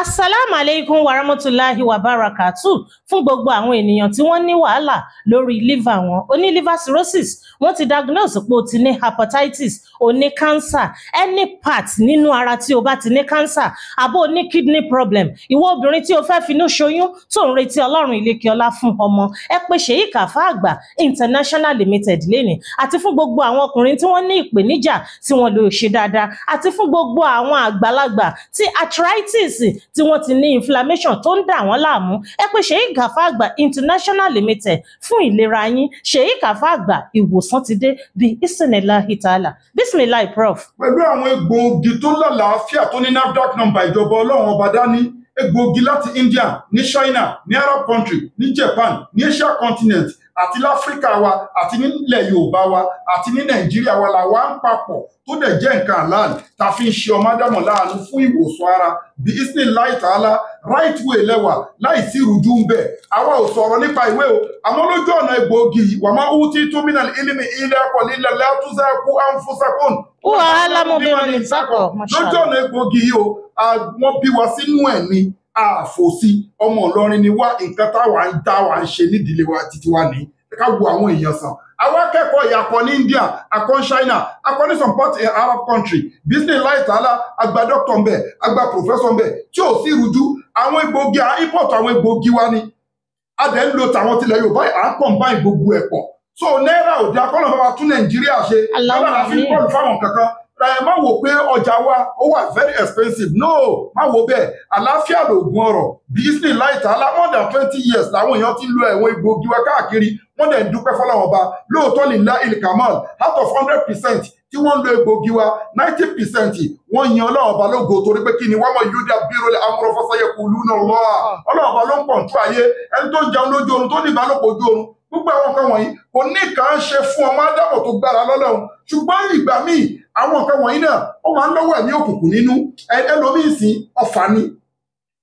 Assalamu alaikum warahmatulahi wabarakatuh fún gbogbo àwọn ènìyàn tí wọ́n ní wàhálà lórí liver wọn. Ó ní liver cirrhosis, wọ́n ti diagnose pé o ti ní hepatitis, o ní cancer, any part nínú ara tí o bá ti ní cancer, àbó o ní kidney problem. Ìwọ obìnrin tí o fẹ́ finú ṣoyún tó ń retí Ọlọ́run Ìlékè-ọlá fún ọmọ, ẹ pé Sheikh Alfa Àgbà International Limited lẹ́nìí, àti fún gbogbo àwọn ọkùnrin tí wọ́n ní ìpèníjà tí wọ́n lè ṣe dáadáa, àti fún gbogbo àwọn àgbàlagbà tí arthritis tí wọ́n ti ní inflammation tó ń dà wọ́n láàmú, ẹ pé Sheikh Alfa Àgbà International Limited fún ìlera yín. Sheikh Alfa Àgbà, ìwòsàn ti dé bí isinilahi ta'ala. Bisimilahi, prof. Pẹ̀lú àwọn egbòogi tó lálàáfíà tó ní NAFDAC number ìjọba Ọlọ́run ọba dání, egbòogi láti India, ní China, ní Arab country, ní Japan, ní Asia continent, àti láfíríkà wa, àti nílẹ̀ Yorùbá wa, àti ní Nàìjíríà wa la wá ń papọ̀ tó dẹ̀ jẹ́ nǹkan halal tá a fi ń ṣe ọmọ ádámọ̀ láàánú fún ìwòsàn ara bí isni láì tààlà right way lẹ́wà láì sí ìrújú ń bẹ̀. Àwa ò sọ̀rọ̀ nípa ìwé o, àmọ́ lójú ọ̀nà egbòogi wà máa ń tí túmínà ilimi ilẹ̀ akọ̀lílẹ̀ látúnṣe ànfúnṣakùn. Wà á lámú bí wọn ní sákọ̀. Lójú ọ̀nà egbòogi yìí o, wọ́n bí wa sínú ẹ̀ ni àfòsí. Ọmọ Ìlọrin ni wá, nǹkan táwa ń ṣe nídìílé wa títí wa ní ká wo àwọn èèyàn sàn. Àwọn akẹ́kọ̀ọ́ yìí, akọ ní India, akọ ní China, akọ ní some part in Arab country, business láì tààlà, àgbà doctor ń bẹ, àgbà professor ń bẹ, tí ò sí ìrújú. Àwọn egbòogi à import, àwọn egbòogi wa ni a dẹ̀ ń lo tàwọn tilẹ̀ Yorùbá, à ń combine gbogbo ẹ̀ pọ̀. So náírà ò dá kọ́nà bá wa tún Nàìjíríà ṣe lọ́la la fi ń pọ̀lù fáwọn kankan. Ẹ má wò pé ọjà wa ó wà very expensive, no, má wò bẹ́ẹ̀. Àlàáfíà lògùn ọrọ̀. Business láì tààlà, more than 20 years làwọn èèyàn ti lo ẹ̀wọ̀n egbòogi wa káàkiri, wọ́n dẹ̀ ń dúpẹ́ fọlọ́wọ́n ọba lóòótọ́. Lè la ilkamal, out of 100% tí wọ́n ń lo egbòogi wa, 90% wọ́n yan Ọlọ́run ọba lógo, torí pé kí ni wọ́n mọ̀ yóò dá bírò lẹ́ amúrọ̀fọ́sọ́yẹ kù lù náà lọ́wọ́. Ọlọ́run ọba ló ń pọ̀ntú ayé. Ẹni tó ń jẹun lójú oorun, tó ní ìbálòpọ̀ ojú oorun, gbogbo àwọn nǹkan wọ̀nyí kò ní kàn án ṣe fún ọmọ ádámọ̀ tó gbára lọ́lọ́run. Ṣùgbọ́n ìgbà míì, àwọn nǹkan wọ̀nyí náà, ó máa ń lọ́wọ́ ẹ̀mí òkùnkùn nínú. Ẹlòmíì sìn ọ̀fà ni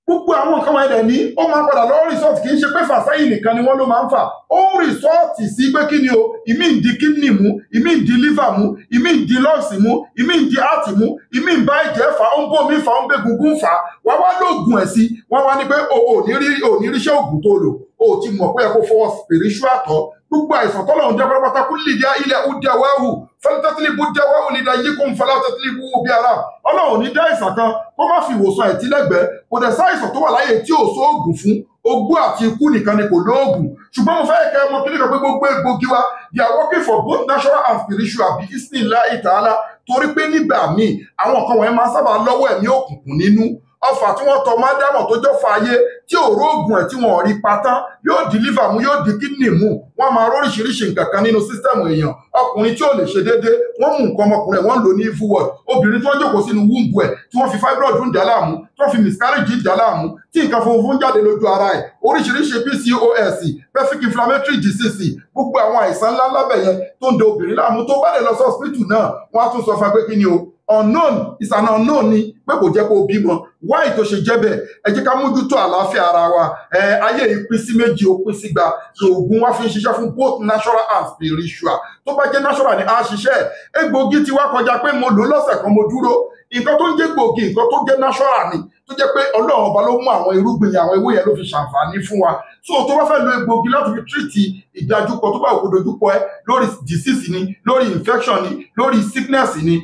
gbogbo àwọn nǹkan wọ̀nyí dẹ̀ ní ó máa ń padà lọ́wọ́ result. Kì í ṣe pé fàṣẹ́yìn nìkan ni wọ́n ló máa ń fà. Ó ń result sí pé kí ni o, ìmí ń di kidney mú, ìmí ń di liver mú, ìmí ń di lungs mú, ìmí ń di heart mú, ìmí ń bá ẹ̀jẹ̀ fà, ó ń bó mi fà, ó ń bẹ gungun fà. Wá wá lóògùn ẹ̀ sí wọ́n wá ní pé o ò ní rí, o ò ní ríṣẹ́ òògùn tó lò, o ò ti mọ̀ pé ẹ kó fọwọ́ spiritual tọ́. Gbogbo àìsàn tọ́lọ́run jẹ́ pátápátá kú lè dá ilẹ̀ ó dá wáhù fẹlẹ́tẹ́tìlíbù dá wáhù lè dá yíkún fẹlẹ́tẹ́tìlíbù bí ara. Ọlọ́run ní dá àìsàn kan kó má fi ìwòsàn ẹ̀ tílẹ̀gbẹ́. Kò dẹ̀ sáìsàn tó wà láyé tí ò sóògùn fún. Ogbó àti ikú nìkan ni kò lóògùn. Ṣùgbọ́n mo fẹ́ kẹ́ ọmọ kíníkan pé gbogbo egbògi wa, they are working for both natural and spiritual bí isnillahi ta'ala, torí pé nígbà míì, àwọn nǹkan wọ̀nyẹn máa ń sábà lọ́wọ́ ẹ̀mí òkùnkùn nínú. Ọfà tí wọ́n tọ mádàmọ̀ tó jọ fa ayé tí ò róògùn ẹ̀ tí wọ́n rí patán, yóò di liver mú, yóò di kidney mú, wọ́n máa róríṣiríṣi nǹkan kan nínú system èèyàn. Ọkùnrin tí ò lè ṣe déédéé, wọ́n mú nǹkan ọmọkùnrin ẹ̀, wọ́n ń lò ní evil word. Obìnrin tí wọ́n jókòó sínú womb ẹ̀, tí wọ́n fi fibroid ń dà láàmú, tí wọ́n fi miscarriage ń dà láàmú, tí nǹkan funfun jáde lójú ara ẹ̀, oríṣiríṣi PCOS, pelvic inflammatory disease, gbogbo àwọn àìsàn ńlá lábẹ́ yẹn tó ń da obìnrin láàmú, tó bá lè lọ sí hospital náà, wọ́n á tún sọ fún ẹ pé kí ni o, unknown is an unknown ni pé kò jẹ́ kó o bímọ. Why tó ṣe jẹ́ bẹ́ẹ̀? Ẹ jẹ́ ká mójútó àlàáfíà ara wa. Ẹ ayé yìí pín sí méjì, ó pín sí gba. Oògùn wa fi ń ṣiṣẹ́ fún both natural and spiritual. Tó bá jẹ́ natural ni a ṣiṣẹ́. Egbògi ti wá kọjá pé mo lò lọ́sẹ̀ kan, mo dúró. Nǹkan tó ń jẹ́ gbòógì, nǹkan tó jẹ́ natural ni, tó jẹ́ pé Ọlọ́run ọba ló mú àwọn irúgbìn yẹn, àwọn ewé yẹn ló fi ṣàǹfààní fún wa. So tó bá fẹ́ lo egbògi láti fi treat ìdájúkọ tó bá òkú dojúkọ ẹ, lórí disease ni, lórí infection ni, lórí sickness ni,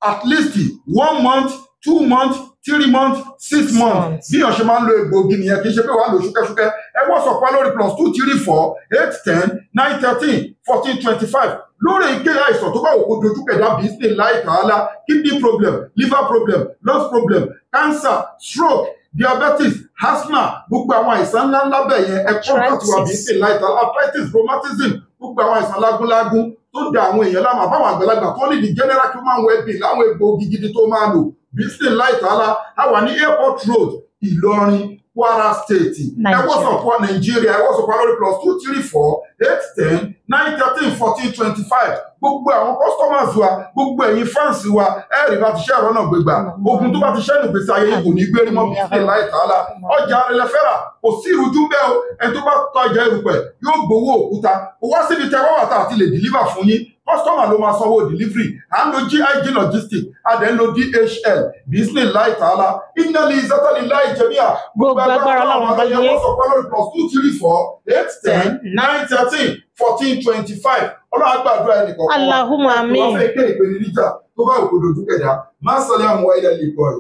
at least one month, 2 months, 3 months, 6 months, bí èèyàn ṣe máa ń lo egbògi nìyẹn. Kì í ṣe pé wàá lò ṣúkẹ́ṣúkẹ́. Ẹ WhatsApp wa lórí +234 810 913 1425 lórí èyíkéyìí àìsàn tó bá òkú dojúkọ ẹ̀dá bíi sí láì tààlà: kidney problem, liver problem, lungs problem, cancer, stroke, diabetes, asthma, gbogbo àwọn àìsàn ńlá ńlá bẹ́ẹ̀ yẹn, ẹ contact wa bíi sí láì tààlà. Arthritis, rheumatism, gbogbo àwọn àìsàn lágúnlágún tó ń da àwọn èèyàn láàmú, àbáwọn àgbàlagbà tó ní the general human well-being, láwọn egbòogi gidi tó máa lò bísí láì tààlà. A wà ní Airport Road, Ìlọrin, Kwara State. Ẹ WhatsApp wa, Nàìjíríà, ẹ WhatsApp wa lórí +234 810 913 1425. Gbogbo àwọn customers wa, gbogbo ẹ̀yin fans wa, ẹ rí bá ti ṣe ẹ̀rọ náà gbégbà. Ogun tó bá ti ṣẹ́nu gbèsè ayé yìí kò ní gbérí mọ́ bísí láì tààlà. Ọjà rẹ̀ lẹ́fẹ́rà, kò sí ìrújú bẹ́ẹ̀ o. Ẹni tó bá tọ́ ọjà erùpẹ̀ yóò gbowó òkúta. Kò wá síbi tẹ wá wà tá àti lè deliver fún yín. Customer ló máa sanwó delivery. À ń lo GIG Logistics, a dẹ̀ ń lo DHL. Bismillahi ta'ala, inna li zatali láì jẹ̀míà. Gbogbo agbára Ọlọ́run bá yé. Wọ́n sọ pé lórí +234 810 913 1425. Ọlọ́run á gbàdúrà ẹnì kọ̀ọ̀kan wa. Allahumma amin. Wọ́n fẹ́ pé ìpèníjà tó bá òkú dojú kẹ̀dá. Má sọlẹ̀ àwọn ilẹ̀ lè kọ́ ẹ̀.